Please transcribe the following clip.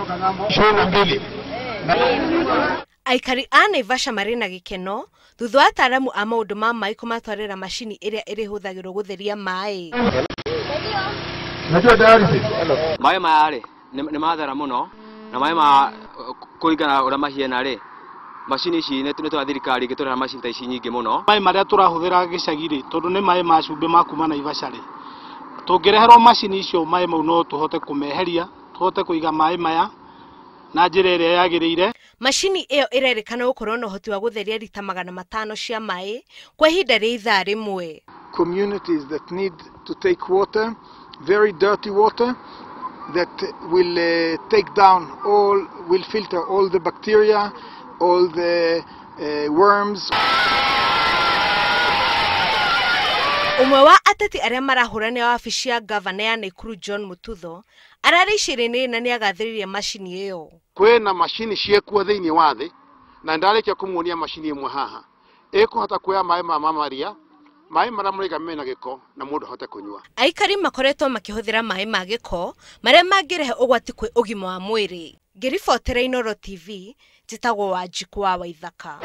22. Aikari a Naivasha marĩ na gĩkeno thutha wa ataaramu a maũndũ ma maĩ kũmatwarĩra macini ĩrĩa ĩrĩhũthagĩrwo gũtheria maĩ. Najua dialysis. Maĩ maya rĩ nĩ mathera mũno na maĩ ma kũringana ũrĩa mahiana rĩ macini ici nĩ twa thirikari ĩngĩtũrehera macini ta ici nyingĩ mũno. Maĩ marĩa tũrahũthĩra gĩcagi rĩ tondũ nĩ maĩ ma cumbĩ ma kuma Naivasha rĩ tũngĩreherwo macini icio maĩ mau no tũhote kũmeheria tũhote kũiga maĩ maya na njĩra ĩrĩa yagĩrĩire. Macini ĩyo ĩrerĩkana gũkorwo na ũhoti wa gũtheria rita 500 cia maĩ kwa ihinda rĩa ithaa rĩmwe. Communities that need to take water, very dirty water, that will take down all, will filter all the bacteria, all the worms. Ũmwe wa ateti arĩa marahũranĩra wabici ya gavana ya Nakuru John Mututho ararĩ icera-inĩ na nĩagathĩrĩirie macini ĩyo. Kwĩna macini ciĩkuo thĩinĩ wa thĩ na ndarĩkia kũmuonia macini ĩmwe haha ĩkũhota kuoya maĩ ma mamaria maĩ marĩa mũraiga mena gĩko na mũndũ ahote kũnyua. Aikari makoretwo makĩhũthĩra maĩ ma gĩko marĩa mangĩrehe ũgwati kwĩ ũgima wa mwĩrĩ. Ngĩribotera Inooro TV njĩtagwo Wanjikũ wa Waithaka.